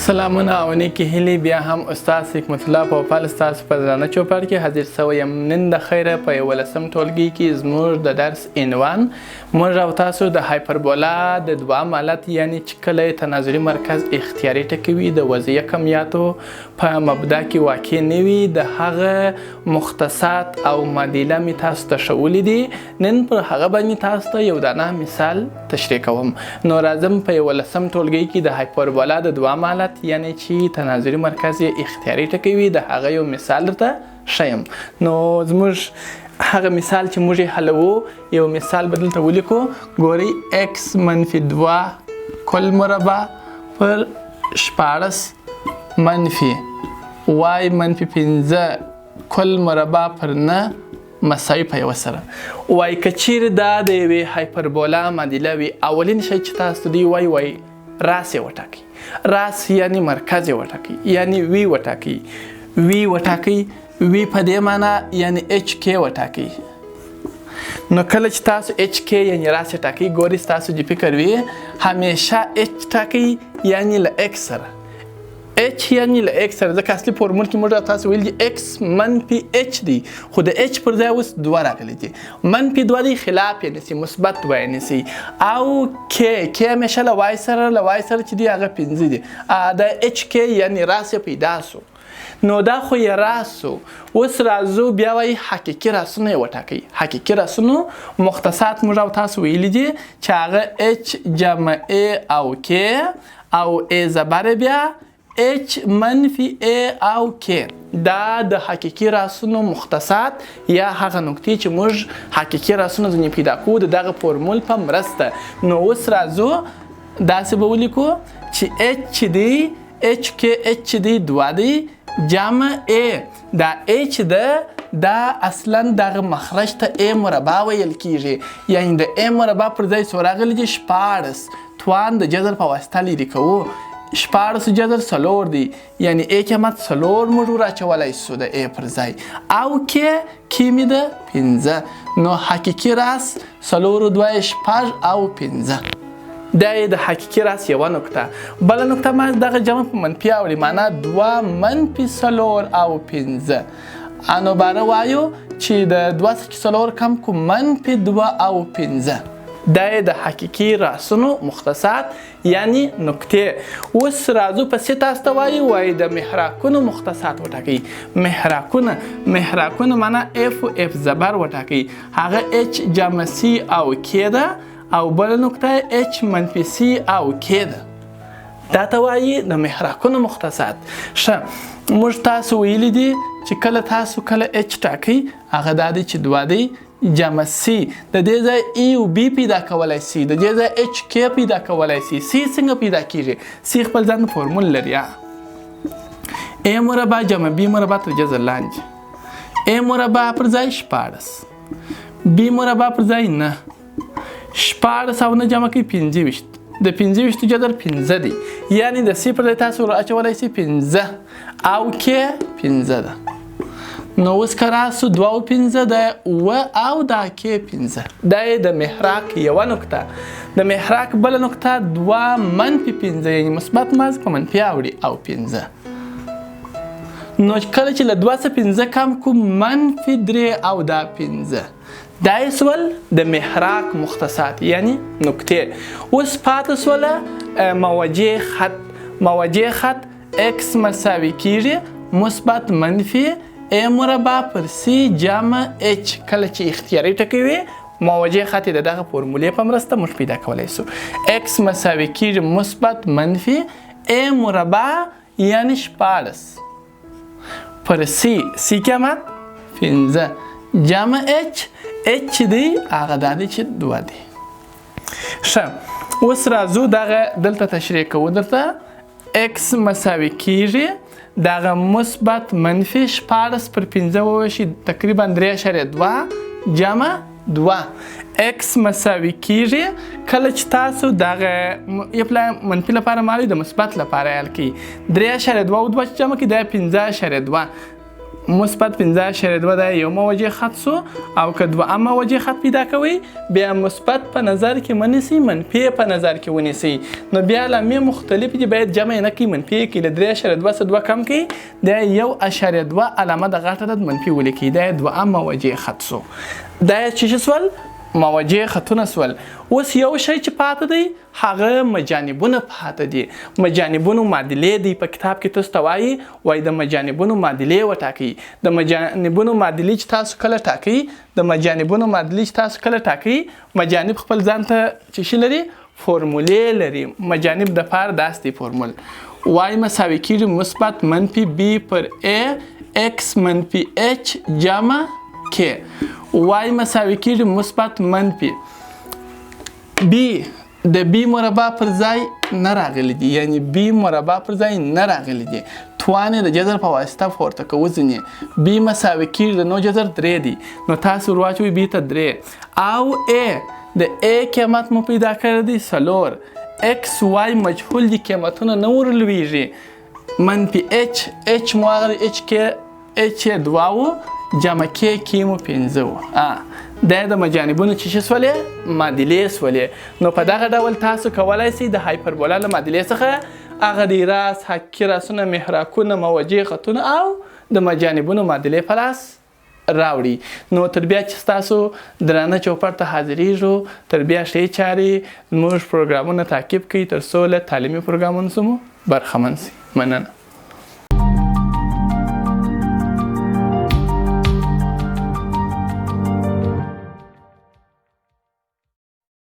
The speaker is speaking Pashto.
سلامونه او نیکې هیلې. بیا هم استاد حکمت الله پوپل ستاسو په درانه چوپړ کې حاضر سوی یم. نن د خیره په 11 ټولګي کې زموږ د درس عنوان موږ او تاسو د هایپربولا د دوام حالت، یعنی چې کله یې تناظري مرکز اختیاري ټکی وي، د وضعیه کمیاتو په مبدا کې واقع نه وي، د هغه مختصات او معادله مې تاسو ته ښولي دي. نن پر هغه باندې تاسو ته یو دانه مثال تشریح کوم. نو راځم په 11 ټولګي کې د هایپربولا د دوام حالت، یعنی چې تناظري مرکز یې اختیاري ټکی وي، د هغه یو مثال درته ښیم. نو زموږ هغه مثال چې موږ یې حلوو، یو مثال به دلته ولیکو. ګورئ، x منفي 2 کل مربع پر 16 منفي y منفي 5 کل مربع پر 9 مساوي په 1 سره. وایي که چیرې دا د یوې هایپربولا معادله وي، اولین شی چې تاسو ته دوی وایي، وایي راس یې وټاکئ. راس یعنی مرکز یې وټاکئ، یعنی وی وټاکئ. وی وټاکئ، وی په دې معنا یعنی اچ کې وټاکئ. نو کله چې تاسو اچ کې یعنی راس یې ټاکئ، ګورئ ستاسو دې فکر وي همیشه اچ ټاکئ یعنی له اکس سره، اچ یعنی له اکس سره، ځکه اصلي فورمول کې موږ تاسو ویل دي اکس منفي اچ دی، خو د اچ پر ځای اوس 2 راغلي دي. منفي 2 دی، خلاف یې نیسي، مثبت 2 یې نیسي. او کې کې همیشه له وای سره، له وای سره چې دی هغه 5 دی. د اچ کې یعنی راس یې پیدا سو. نو دا خو یې راس سو. اوس راځو بیا وایي حقیقي راسونه یې وټاکئ. حقیقي راسونو مختصات موږ او تاسو ویلي دي چې هغه اچ جمع ای او کې او ای زبر بیا اچ منفي ای او کې. دا د حقیقي راسونو مختصات یا هغه نقطې چې موږ حقیقي راسونه ځینې پیدا کوو د دغه فورمول په مرسته. نو اوس راځو داسې به ولیکو چې اچ چې دی، اچ کې اچ چې دی 2 دی جمع ای، دا اچ ده، دا اصلا دغه مخرج ته ای مربع ویل کیږي، یعنی د ای مربع پر ځای څو راغلي دي؟ 16. توان د جذر په واسطه لیرې کوو. 16 جذر 4 دی، یعنی ای قیمت 4 موږ ور اچولی سو د ای پر ځای، او کې کې مې ده 5. نو حقیقي راس 4 2 6 او 5. دا یې د حقیقي راس یوه نقطه. بله نقطه ما دغه جمع په منفي اوړي، معنا 2 منفي 4 او 5. انو باره وایو چې د 2 څخه 4 کم کو منفي 2 او 5. دا یې د حقیقي راسونو مختصات یعنی نقطې. اوس راځو پسې تاسو ته وایي، وایي د محراکونو مختصات وټاکئ. محراکونه، محراکونه معنا اف او اف زبر وټاکئ. هغه اچ جمع سی او کې ده، او بله نقطه اچ منفي سی او کې ده. دا ته وایي د محراکونو مختصات. ښه، موږ تاسو ویلي دي چې کله تاسو کله اچ ټاکئ، هغه دا دی چې 2 دی جمع سی، د دې ځای ای او بی پیدا کولی سي، د دې ځای اچ کې پیدا کولی سي. سی څنګه پیدا کیږي؟ سی خپل ځان فورمول لري. ای مربع جمع بی مربع تر جذر لاندې، ای مربع پر ځای 16، بی مربع پر ځای 9، 16 او 9 جمع کوي 25، د 25 جذر 5 دی، یعنی د سی پر ځای تاسو ور اچولی سي 5 او کې 5 ده. نو اوس که راسو 2 او 5 ده 7 او دا کې 5. دا یې د محراق یوه نقطه. د محراق بله نقطه 2 منفي 5، یعنی مثبت ماضي په منفي اوړي او 5. نو کله چې له 2 څخه 5 کم کو منفي 3 او دا 5. دا یې سول د محراق مختصات یعنی نقطې. اوس پاتې سوله موجه خط. موجه خط اکس مساوي کیږي مثبت منفي ای مربع پر سی جمع اچ. کله چې اختیاري ټکی وي، موجه خط یې د دغه فورمولې په مرسته موږ پیدا کولی سو. اکس مساوي کیږي مثبت منفي ای مربع یعنی 16 پر سی، سی قیمت 5 جمع اچ، اچ چې دی هغه دا دی چې 2 دی. ښه، اوس راځو دغه دلته تشریح کوو درته. اکس مساوي کیږي دغه مثبت منفي 16 پر 5 وویشي تقریبا 3.2 جمع 2. اکس مساوي کیږي کله چې تاسو دغه یو منفي لپاره مالي د مثبت لپاره حل کړئ، 3.2 او 2 چې جمع کړئ دا 5.2. مثبت 5.2 دا یو موجه خط سو، او که دوه موجه خط پیدا کوئ بیا مثبت په نظر کې مه نیسئ، منفي په نظر کې ونیسئ. نو بیا علامې مختلفې دي، باید جمع یې نه کړئ، منفي یې کړئ. له 3.2 څخه 2 کم کړئ، دا 1.2 علامه د غټ عدد منفي ولیکئ، دا دوه موجه خط سو. دا یې څه شي سول؟ موجه خطونه سول. اوس یو شی چې پاته دی هغه مجانبونه پاته دي. مجانبونو معادلې دی په کتاب کې تاسو ته وایي، وایي د مجانبونو معادلې وټاکئ. د مجانبونو معادلې چې تاسو کله ټاکئ، د مجانبونو معادلې چې تاسو کله ټاکئ، مجانب خپل ځان ته څه شي لري؟ فورمولې لري. مجانب د پاره داسې دی فورمول، وای مساوي کېږي مثبت منفي بی پر ای ایکس منفي اچ جمع کې. وای مساوي کېږي مثبت منفي بی، د بی مربع پر ځای نه راغلي دي، یعنی بی مربع پر ځای نه راغلي دي. توان یې د جذر په واسطه پورته کوو ځینې. بی مساوي کېږي د نو جذر 3 دی، نو تاسو ور واچوئ بی ته 3، او ای د ای قیمت مو پیدا کړی دی 4، ایکس وای مجهول دي، قیمتونه نه ورلویږي. منفي اچ، اچ مو هغه دی، اچ کې اچ یې 2 و، جمع کې کې مو 5 و. دا د مجانبونو چې څه سولې؟ معادلې سولې. نو په دغه ډول تاسو کولای شئ د هایپربولا له معادلې څخه هغه د راس، حقیقي راسونه، محراکونه، موجې خطونه او د مجانبونو معادلې په لاس راوړي. نو تر بیا چې ستاسو درانه چوپړ ته حاضرېږو، تر بیا ښې چارې زموږ پروګرامونه تعقیب کړئ، تر څو له تعلیمي پروګرامونو څخه مو برخمن شئ. مننه.